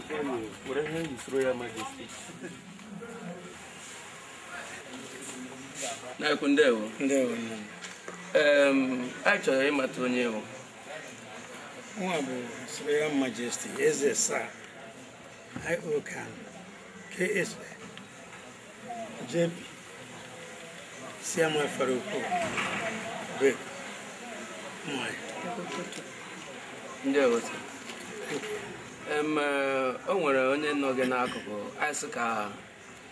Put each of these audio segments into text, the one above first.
Were ihe His Royal Majesty. Na-ekwu ndewo. Ndewo nne m. Anyị chọrọ ịmata onye bụ. Nwa bụ His Royal Majesty Eze Sir I.O. Kanu, KSA, JP, Siama Farukwu, Bek, Mwai. Ndewo sir. O nwere onye nọ gị n'akụkụ, anyị sị ka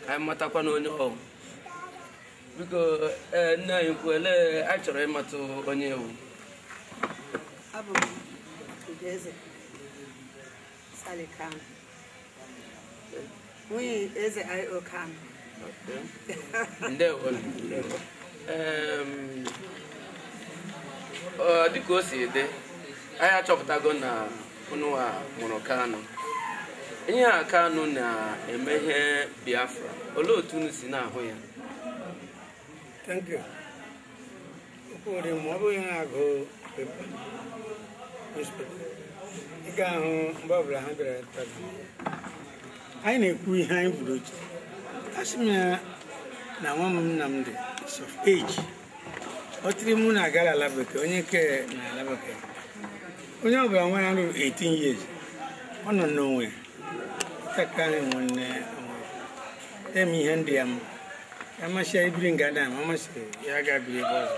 anyị matakwa na onye ọ. Biko nne anyị kwu, ele anyị chọrọ ịmata onye ewu. Abụ m Ugeze Sally Kanu, nwunye Eze I.O. Kanu. Ndewo. Dịka o si dị, anyị achọpụtago na unu a mụrụ Kanu. Ihe a Kanu na-eme ihe Biafra, olee otu unu si na-ahụ ya? Thank you. Okwu dị mma, ọ bụghị na-agụ pepa, newspaper. Ị ga-ahụ mgbe ọbụla ha bịara tabi. Anyị na-ekwu ihe anyị buru uche. Asị m ya na nwa m Nnamdi is of age. Ọ tiri mụ na agara ala bekee, onye ke na ala bekee. Onye ọbụla nwa ya ruru 18 years, ọ nọ n'onwe ya. Ntakịrị anyị nwanne onwe ya. Eme ihe ndị ya mma. Ya masị ya ibiri nga na ma masị ya ga biri ebe ọzọ.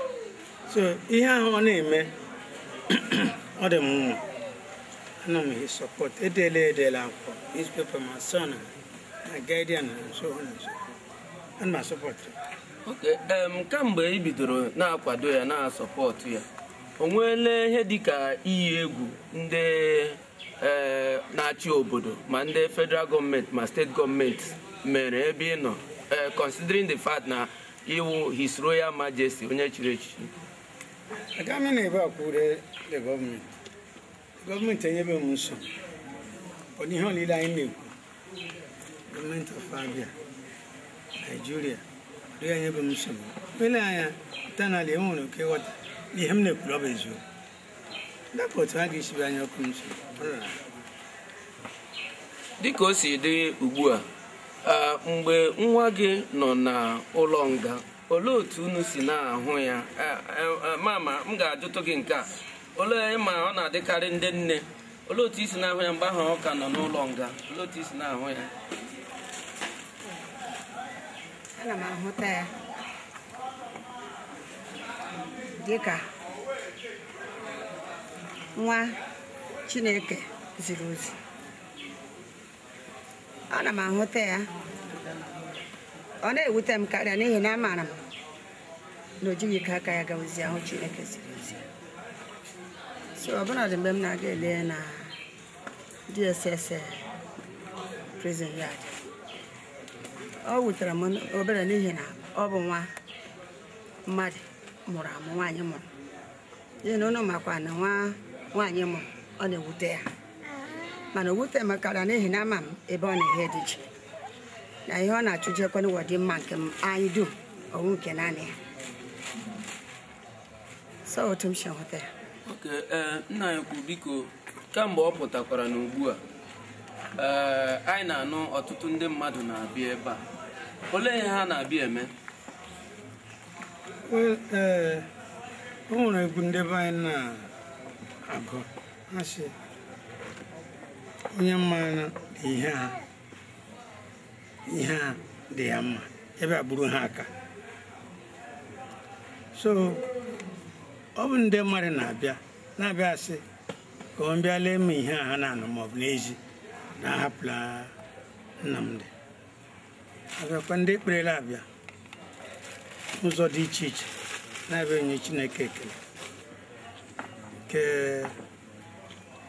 So ihe ahụ ọ na-eme ọ dị m mma. Ana m support edela akwụkwọ newspaper ma Sun na Guardian and so on and so forth. Ana m support. Okay, kamgbe ị bidoro na-akwado ya na-asọpọtụ ya, o nweela ihe dịka iyi egwu ndị na-achị obodo ma ndị federal gọọmenti ma steeti gọọmenti mere ebe ị nọ, considering the fact na iwu His Royal Majesty onye chiri echichi? Aga m na-ebe akwụre the gọọmenti. Gọọmenti enyebe m nsogbu. Ọ dị ihe niile anyị na-ekwu. Gọọmenti of Abia, Nigeria, ọ dịghị enyebe m nsogbu. Ele anya internally enwere oke ịghọta na ihe m na-ekwuru ọ bụ eziokwu. Ndapụ otu ha ga-esi bịa anya ọkụ nsogbu. Dịka o si dị ugbu a, mgbe nwa gị nọ n'ụlọ nga, olee otu unu si na-ahụ ya? Mama, m ga-ajụtụ gị nke a. Olee ma ọ na-adịkarị ndị nne, olee otu i si na-ahụ ya mgbe ahụ ọ ka nọ n'ụlọ nga? Olee otu i si na-ahụ ya? Ana m ahụta ya dịka nwa Chineke ziri ozi. Ana m ahụta ya, ọ na-ewute m karịa n'ihi na amaara m na o jighị ike aka ya gaa ozi ahụ Chineke ziri ozi. So ọbụnadị mgbe m na-aga ele ya na DSS prison yard, ọ wutere m obere n'ihi na ọ bụ nwa mmadụ mụrụ amụ, nwaanyị mụrụ. N'ihi na ụnụ makwa na nwa nwaanyị mụrụ, ọ na-ewute ya. Mana o wute m karịa n'ihi na ama m ebe ọ na-ehe dị iche na ihe ọ na-achụjekwa n'ụwa dị mma nke m anyị dum, ọnwụ nke naanị ya. So otu m si hụta ya. Okay, nna anyị kwu, biko, kamgbe ọ pụtakwara n'ugbu a, anyị na-anụ ọtụtụ ndị mmadụ na-abịa ebe a. Olee ihe ha na-abịa eme? O nwere egwu ndị be anyị na-agụ, ha sị onye mma ihe ha dị ya mma, ebe a buru ha aka. So ọ bụ ndị mmadụ na-abịa asị ka ọ bịa lee m ihe a ha na-anụ maọbụ n'ezi na-ahapụla Nnamdi. Abịakwa ndị kperela abịa n'ụzọ dị iche iche na-abịa enye Chineke ekele nke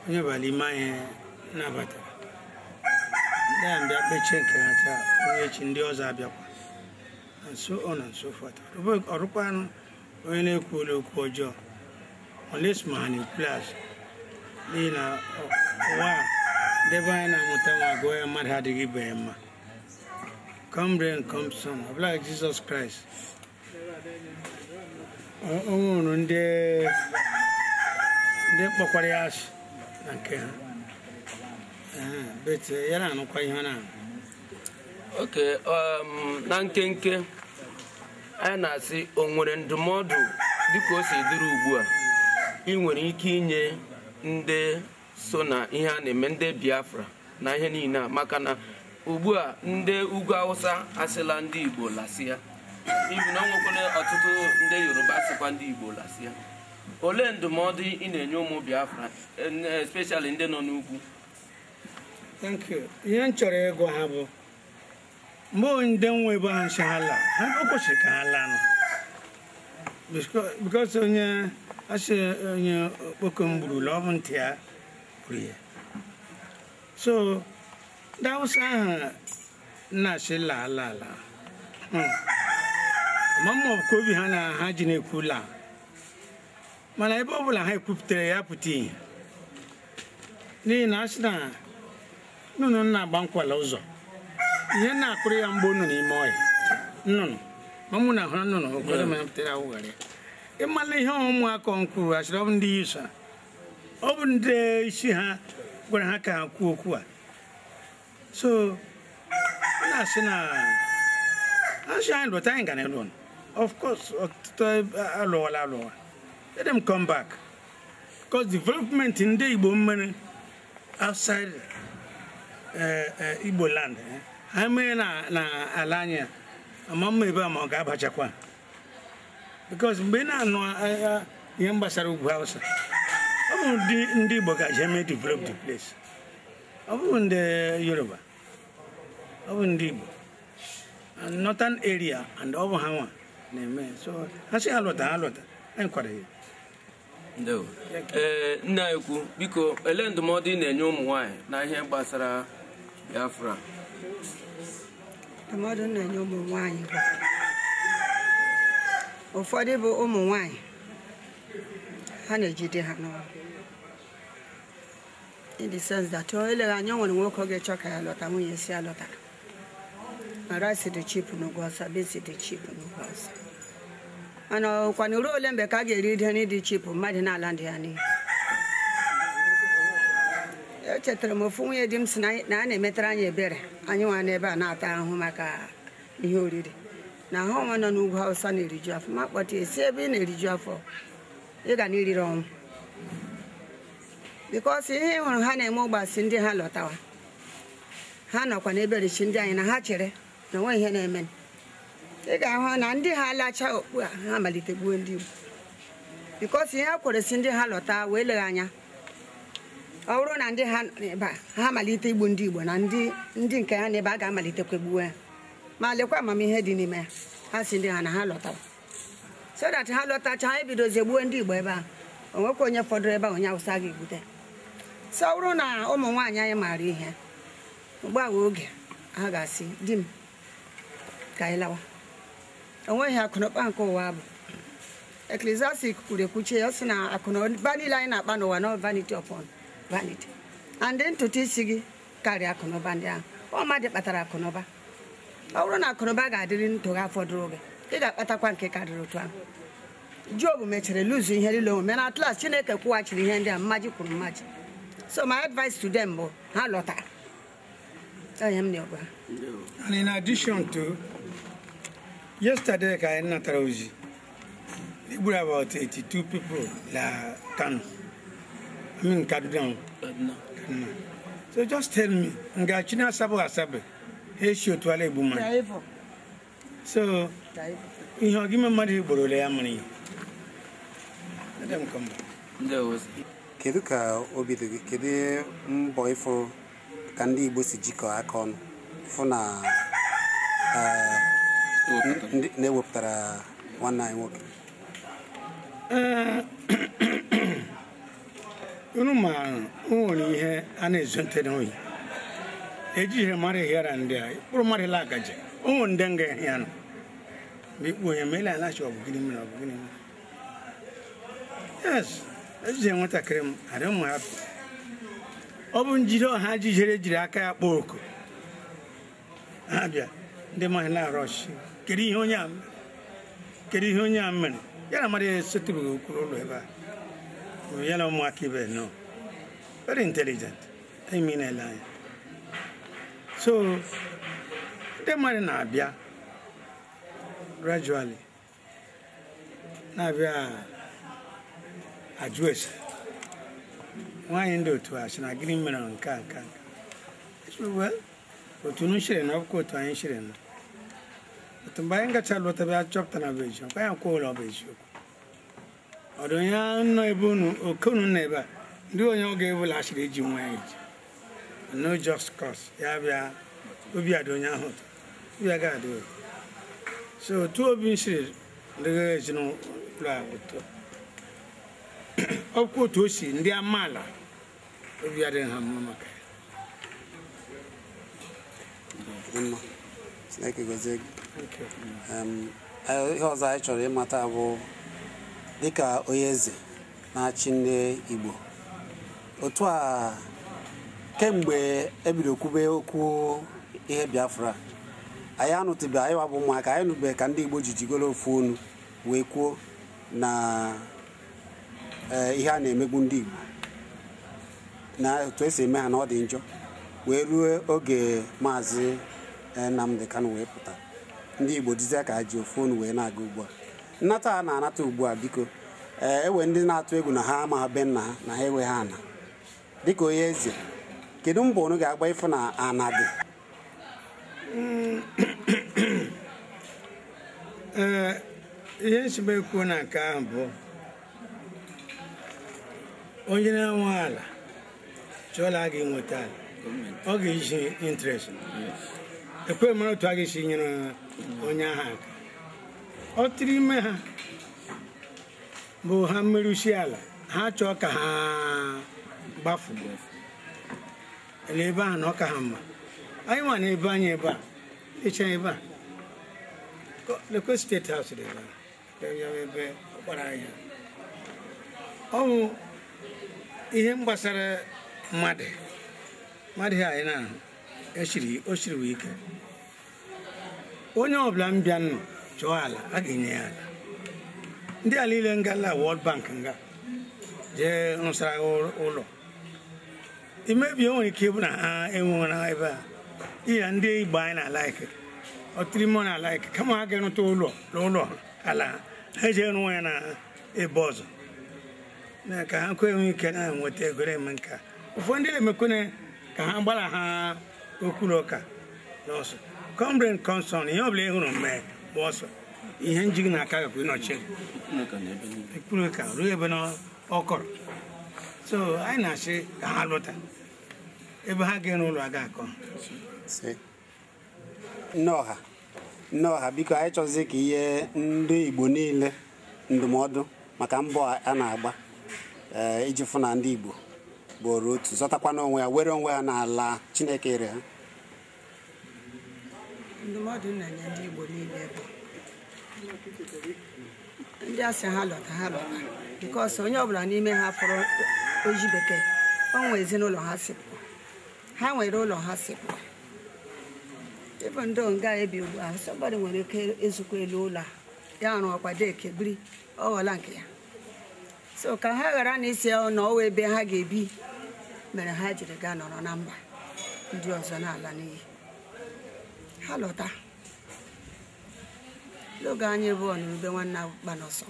onye ọbụla ime anyị nabatara. Ndị a mbịa kpechie nke ha taa, onye echi ndị ọzọ abịakwa, and so on and so forth. Ọrụkwanụ onye na-ekwuola okwu ọjọọ unless ma ha na-ekwulu azụ, n'ihi na ụwa a ndebe anyị na-amụta nwa agụọ ya mmadụ adịghị ibe ya mma. Come rain, come sun, ọbụla Jizọs Kraịst o nwere ndị kpọkwara ya asị na nke ha. But ya na-anụkwa ihe ọ na-anụ. Okay, na nkenke anyị na-asị o nwere ndụmọdụ dịka o si dịrị ugbu a ị nwere ike inye ndị so na ihe a na-eme ndị Biafra na ihe niile a, maka na ugbu a ndị ugwu Awụsa asịla ndị Igbo lasịa, ibi na o nwekwara ọtụtụ ndị Yoruba sịkwa ndị Igbo lasịa. Olee ndụmọdụ ị na-enye ụmụ Biafra, especially ndị nọ n'ugwu? Thank you. Ihe m chọrọ ịgwa ha bụ mgbe ndị nwe ebe ha nsi ha laa, ha o kwesịrị ka ha laa nụ. Because onye asị onye okpoko m gburu ọ bụ ntị ya gburu ya. So ndị Awụsa ahụ na-asị laa laa laa. Ma ọ bụ ka obi ha na ha ji na-ekwu laa. Mana ebe ọ bụla ha ekwupụtara ya pụta ihe. N'ihi na asị na nnụnụ na-agba nkwala ụzọ. Ihe na-akụrụ ya mgbe nnụnụ n'ime ọhịa. Nnụnụ. Ma mụ na ahụrụ nnụnụ okwere ma pụtara awụghara ya. Ịmala ihe ụmụaka m kwuru asịrị ọ bụ ndị isi ha. Ọ bụ ndị isi ha gwara ha ka ha kwuo okwu a. So ọ na-asị na asị anyị lụta anyị gara ịlụ. Of course, ọtụtụ alụwala alụwa. Let them come back. Because development ndị Igbo mere outside Igbo land, ha mere na ala anyị ama mma ebe a ma ọ ga-abachakwa. Because mgbe ị na-anụ ihe gbasara ugwu Hausa, ọ bụ ndị Igbo ga-eje mee develop the place. Ọ bụ ndị Yoruba, ọ bụ ndị Igbo. And northern area and ọ bụ ha nwa na-eme. So ha sị ha lọta, ha lọta. Anyị kwara ya. Ndewo. Ee, nna ekwu, biko ele ndụmọdụ ị na-enye ụmụ nwaanyị na ihe gbasara Biafra? Ndụmọdụ m na-enye ụmụ nwaanyị bụ ụfọdụ bụ ụmụ nwaanyị ha na-ejide ha n'ọrụ, in the sense that o eleghị anya o nwere nwoke ga-echọ ka ya lọta, nwunye si ya lọtara. Ma rice dị cheap n'ugwu Awụsa, beans dị cheap n'ugwu Awụsa. Mana ọkwanụ ruo ole mgbe ka a ga-eri ihe dị cheap mmadụ na-ala ndị ya n'iyi? Echetara m ofu nwunye di m si na a na-emetara anyị ebere, anyị nwa n'ebe a na-ata ahụhụ maka ihe oriri. Na ha onwe nọ n'ugwu Awụsa na-eriju afọ, ma kpọta esi ebe ị na-eriju afọ, ị ga na-eriri ọnwụ. Because ihe ị hụrụ ha na-eme ụgbasị ndị ha lọtawa, ha nọkwa n'ebe richi ndị anyị na ha chere na onwe ihe na-eme. Ị ga-ahụ na ndị ha lacha okpu a ha malite gbuo ndị Igbo. Because ihe ha kwere si ndị ha lọta wee leghị anya, ọ bụrụ na ndị ha nọ ebe a ha malite igbu ndị Igbo na ndị nke ha n'ebe a ga-amalitekwa gbuo ya. Ma lekwa amamihe dị n'ime ya, ha si ndị ha na ha lọtawa. So that ha lọtacha ha ebidozie gbuo ndị Igbo ebe a, o nwekwa onye fọdụrụ ebe a onye Awụsa ga-egbute. So ọ bụrụ na ụmụ nwaanyị anyị maara ihe, ugbu a wee oge ha ga-asị di m ka anyị lawa. O nweghị akụnụba nke ụwa bụ. Ecclesiastes kwuru ekwuche ya, ọ sị na akụnụba niile anyị na-akpa n'ụwa no vanity upon vanity. And ntutu isi gị karịa akụnụba ndị ahụ. Ọ mmadụ kpatara akụnụba. Ọ bụrụ na akụnụba ga-adịrị ndụ gị afọdụrụ gị, ị ga-akpatakwa nke karịrị otu ahụ. Job mechara luzu ihe niile o mere, at last Chineke kwụghachiri ihe ndị a mmaji kwuru mmaji. So my advice to them bụ ha lọta. Onye m na-egwa ha. And in addition to, yesterday ka anyị natara ozi, e gburu about 82 people la Kano. I mean Kaduna. Kaduna. So just tell me, nga China asabe asabe, ha esi otu ala egbu mmadụ. So ihe ọ gị mmadụ igboro ole ya mara ihe. Let them come back. Ndewo. Kedu ka obi dị gị? Kedu mbọ ịfụ ka ndị Igbo si jikọọ aka ọnụ fụ na ndị na-ewepụtara nwanne anyị nwoke? Unu ma o nwere ihe a na-ezote n'oyi. Ejighị mmadụ hịara ndị a, kpụrụ mmadụ la agaje. O nwere ndị nga ya nọ. Mgbe ikpu onye ma ele alachi ọ bụ gịnị mere ọ bụ gịnị mere. Yes, ejije nwatakịrị m adị m hapụ. Ọ bụ njide ọha jijere jiri aka ya kpọọ oku. Ha bịa, ndị mmadụ na-arọchi. Kedu ihe onye a mere? Kedu ihe onye a mere? Ya na mmadụ esetụbeghị okwu n'ụlọ ebe a. Ya na ụmụaka ibe nọ. Very intelligent. Emi na-ele anya. So ndị mmadụ na-abịa gradually, na-abịa ajụ ese nwaanyị ndị otu a sị na gịnị mere nke a nke a. Well, otu unu shiri na ọbụkwa otu anyị shiri na otu mgbe anyị gacha lọta bịa chọpụta na bụ eziokwu, anyị kwuo ụlọ bụ eziokwu. Ọdụ onye nọ ebe unu oke unu nọ ebe a, ndị onye ọ ga-ebula asịrị eji nwa ya eji no just cause ya bịa obi adị onye ahụ ụtọ, obi aga adị ụtọ. So otu obi siri dịghị ezinụlọ a ụtọ, ọkwa otu o si ndị amaala obi adịghị ha mma maka ya. Mma. Chineke gozie gị. Thank you. Ihe ọzọ anyị chọrọ ịmata bụ dịka onye eze na-achị ndị Igbo otu a, kemgbe ebido kwube okwu ihe Biafra, anyị anụtụbe, anyị wabụ ụmụaka, anyị nụbe ka ndị Igbo ji jigoro ofu onu wee kwuo na ihe a na-emegbu ndị Igbo na otu esi eme ha na ọ dị njọ, wee ruo oge Maazị Nnamdi Kanu wee pụta, ndị Igbo dizie ka ha ji ofu onu wee na-aga ugbu a. Nnata a na-anata ugbu a, biko, ewe ndị na-atụ egwu na ha amaghị be nna ha na ha enweghị ana, dịka onye eze, kedu mbọ unu ga-agba ịfụ na ana dị? Ee, ihe nsogbu ekwu na nke ahụ bụ onye na-enwe ala chọọla a ga-enweta ala, ọ ga-eji interest ekwe mara otu a ga-esi nyere onye ahụ aka. Ọ tụrụ ime ha bụ ha mmerụsi ala ha chọọ ka ha gbafu ele ebe ahụ na ọ ka ha mma. Anyị nwa na ebe anyị ebe a ịcha ebe a lekwe steeti haus dị ebe a, ebe ọkpara ahịa. Ọ bụ ihe gbasara mmadụ mmadụ anyị na-ahụ o siri ike. Onye ọbụla m bịa nọ chọọ ala a ga-enye ya ala. Ndị a niile ngala World Bank nga jee rụsara ụlọ imebi, o nwere ike ịbụ na ha enweghị ebe a iya ndị Igbo anyị na-alaiki ọtụrụ ime na-alaiki, kama ha ga-erụta ụlọ n'ụlọ ala ha eji rụọ ya na ebe ọzọ na ka ha kwe enwe ike na-enweta ego na-eme nke a. Ụfọdụ ndị na-emekwene ka ha gbara ha okwuru ụka n'ọsọ kọmren kọnsọn, ihe ọbụla ị hụrụ mee bụ ọsọ ihe nji gị na-aka gakwa ịnọchi ekwuru ka ruo ebe na ọ kọrọ. So anyị na-asị ka ha lụta ebe ha ga-eru ụlọ aga akọ. Nne ọha, biko, anyị chọzi ka ihe ndị Igbo niile ndụmọdụ maka mbọ a na-agba iji fụ na ndị Igbo bụrụ otu, zọtakwana onwe ha, were onwe ha n'ala Chineke re ha. Ndụmọdụ na-enye ndị Igbo niile bụ ndị asị ha lọta, ha lọta, because onye ọbụla n'ime ha fọrọ oji bekee, o nwere ezinụlọ ha si pụọ, ha nwere ụlọ ha si pụọ. Ịbụ ndị nga ebi ugbu a, somebody nwere ike ịzụkwa elu ụlọ a ya rụọkwa deke biri, ọ ghọla nke ya. So ka ha ghara na isi na ọwa ebe ha ga-ebi mere ha jiri gaa nọrọ na mba ndị ọzọ na-ala n'iyi. Ha lọta n'oge anyị bụ ọnụrụbe nwanne akpa n'ọsọ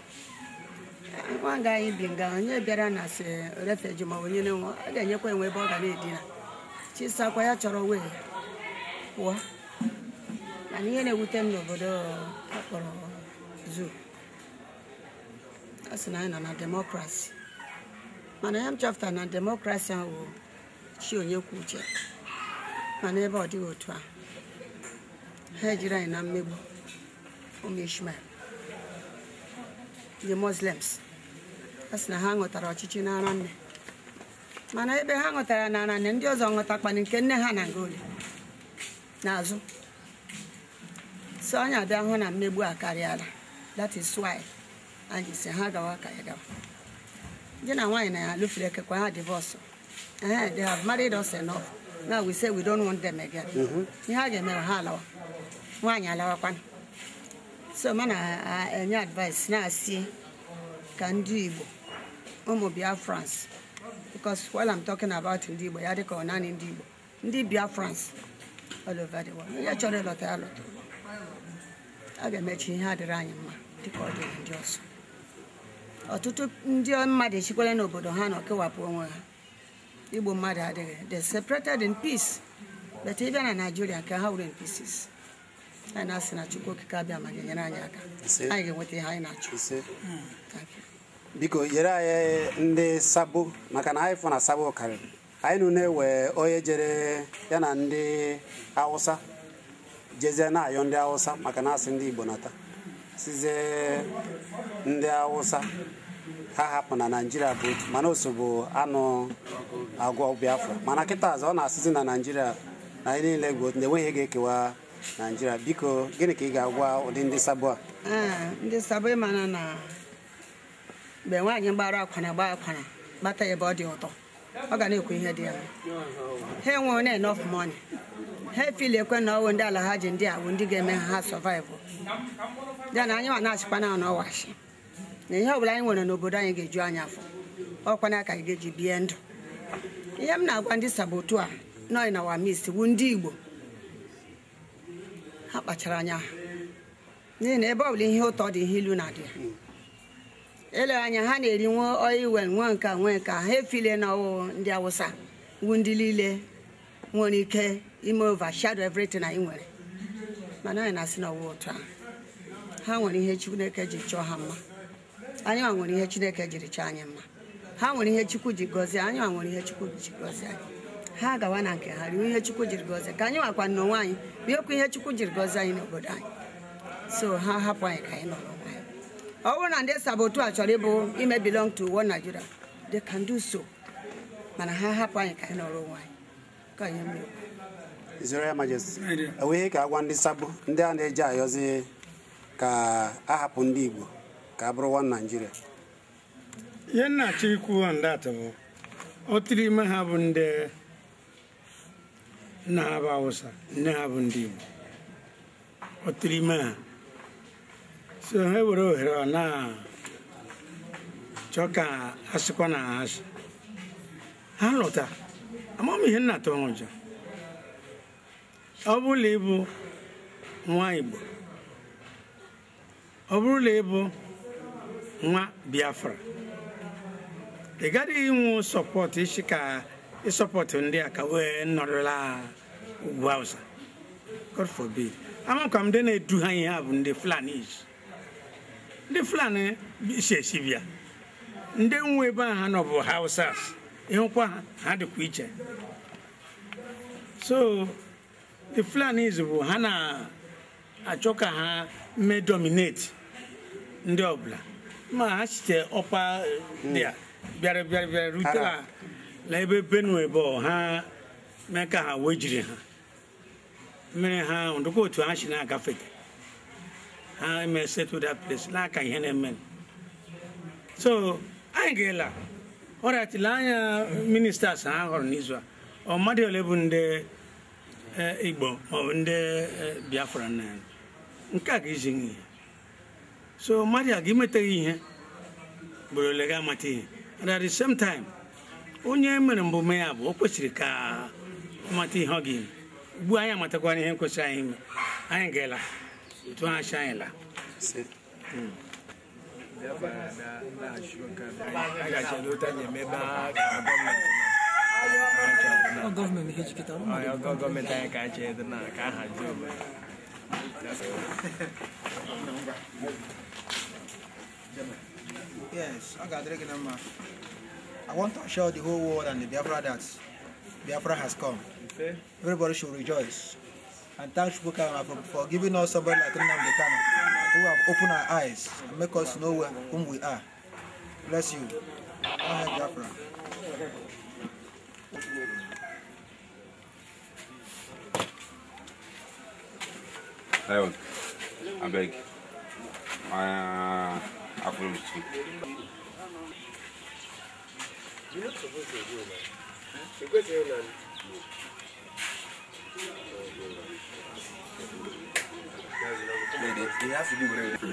nwa nga anyị bi nga onye bịara na si refeji ma onye na-enwe a ga-enyekwa enwe ebe ọ ga na-edina chisakwa ya chọrọ wee pụọ. Mana ihe na-ewute m n'obodo akpọrọ zoo, a sị na anyị nọ na demokrasi, mana ya m chọpụtara na demokrasi ahụ chi onye kwuo uche, mana ebe ọ dịghị otu ahụ. Ha ejiri anyị na mmegbu ụmụ Ishmael the Muslims, a sị na ha ṅụtara ọchịchị n'ara nne, mana ebe ha ṅụtara n'ara nne ndị ọzọ ṅụtakwana nke nne ha na nga ole n'azụ. So anyị abịa hụ na mmegbu a karịala. That is why anyị si ha gawa ka ya gawa. Di na nwaanyị na ya alụfere ekekwa ha divorce. They have married us enough. Now we say we don't want them again. Ihe a ga-eme ha alawa, nwaanyị alawakwana. So mana enye advice na-asị ka ndị Igbo ụmụ Biafrans, because while I'm talking about ndị Igbo ya dịka ọ naanị ndị Igbo, ndị Biafrans, all over the world. Onye chọrọ ịlọta ya lọta ụlọ. A ga-emechi ihe adịrị anyị mma dịka ọ dịrị ndị ọzọ. Ọtụtụ ndị mmadụ esikwala n'obodo ha nọ kewapụ onwe ha. Igbo mmadụ adịghị. They separated in peace. But ịbịa na Nigeria nke ha were in pieces. Anyị na-asị na Chukwu Okike abịa ma ga-enyere anyị aka. Anyị ga-enweta ihe anyị na-achọ. Biko nyere anyị ndị sabo maka na anyị fụ na sabo karịrị. Anyị nụ na-ewe onye jere ya na ndị Hausa jezie na-ayọ ndị Hausa maka na asị ndị Igbo nata sizie ndị Hausa ha hapụ na Naịjirịa bụ otu mana oso bụ anụ agwọ Biafra mana kịta azụ ọ na-asịzi na Naịjirịa na anyị niile bụ otu na enweghị ga-ekewa Naịjirịa. Biko gịnị ka ị ga-agwa ụdị ndị sabo a? Ndị sabo ịmana na mgbe nwaanyị gbara akwana gbaa akwana gbata ebe ọ dị ụtọ ọ ga na-ekwu ihe dị ya. Ha enweghị enough money. Ha efili ekwe na ọwụ ndị ala ha ji ndị awụ ndị ga-eme ha survive. Ya na anyị nwa na-achịkwa na ọwachi na ihe ọbụla anyị nwere n'obodo anyị ga-eju anyị afọ ọkwana ka anyị ga-eji bie ndụ. Ihe m na-agwa ndị sabotu a nọ na our midst wu ndị Igbo ha kpachara anya ha n'ihi na ebe ọbụla ihe ụtọ dị ihe ilu na-adị ya. Ele anya ha na-eri nwe oil nwe nka nwe nka ha efile na ọwụ ndị Awụsa wu ndị niile nwere ike ime overshadow everything anyị nwere. Mana anyị na-asị na ọwụ otu ahụ. Ha nwere ihe Chineke ji chọọ ha mma. Anyị nwa nwere ihe Chineke jiri chọọ anyị mma. Ha nwere ihe Chukwu ji gọzie anyị nwa nwere ihe Chukwu ji gọzie anyị. Ha gawa na nke ha riwe ihe Chukwu jiri gọzie ka anyị nwakwa n'onwe anyị riekwa ihe Chukwu jiri gọzie anyị n'obodo anyị. So ha hapụ anyị ka anyị nọrọ onwe anyị. Ọ bụrụ na ndị sabotu a chọrọ ịbụ ime belong to one Nigeria, they can do so. Mana ha hapụ anyị ka anyị nọrọ onwe anyị. Ka anyị mee. His Royal Majesty, enweghị ka agwa ndị sabo ndị a na-eji ayọzi ka a hapụ ndị Igbo ka a bụrụ one Nigeria. Ihe m na-achọ ikwu on that bụ otu n'ime ha bụ ndị nna ha bụ Hausa, nne ha bụ ndị Igbo. Otu n'ime ha. So ha were ohere ọ na-achọ ka asịkwa na ha asị. Ha lọta, ama m ihe nna atụ ha ụjọ. Ọ bụrụ na ịbụ nwa Igbo, ọ bụrụ na ịbụ nwa Biafra, ị gaghị inwe sọpọtụ isi ka ịsọpọtụ ndị a ka wee nọrọla ugwu Hausa. God forbid. Amakwa m ndị na-edu ha ihe a bụ ndị Fulanis. Ndị Fulani si esi bịa. Ndị nwe ebe ahụ ha nọ bụ Hausas. Ịhụkwa ha, ha dịkwa iche. So the Fulanis bụ ha na-achọ ka ha mee dominate ndị ọbụla. Ma ha site ọpa dị a bịara bịara bịara rute na ebe Benue bụ ha mee ka ha wee jiri ha. Mere ha ndụkwa otu ha si na-agafete. Ha mee settle that place n'aka ihe na-eme. So anyị ga-ela ọrịatịla anya ministers ha hụrụ n'izu a. Ọ mmadụ ole bụ ndị Igbo maọbụ ndị Biafra na nke a ga-ezi ihe. So mmadụ a ga-emeteghị ihe ugboro ole ga-amata ihe. And at the same time, onye mere mbụ mee ya bụ o kwesịrị ka ọ mata ihe ọ ga-eme. Ugbu anyị amatakwana ihe kwesịrị anyị ime. Anyị ga-ela otu ha si anyị laa. Gọọmenti anyị ka anyị chere na ka a hazie obodo. Yes, I got I want to assure the whole world and the Biafra that Biafra has come. Everybody should rejoice. And thank Chukwu for giving us somebody like Nnamdi Kanu, who have opened our eyes and make us know whom we are. Bless you. All Biafra. Lion, I beg. I follow you. You're not supposed to do that. You go to your They have to do whatever.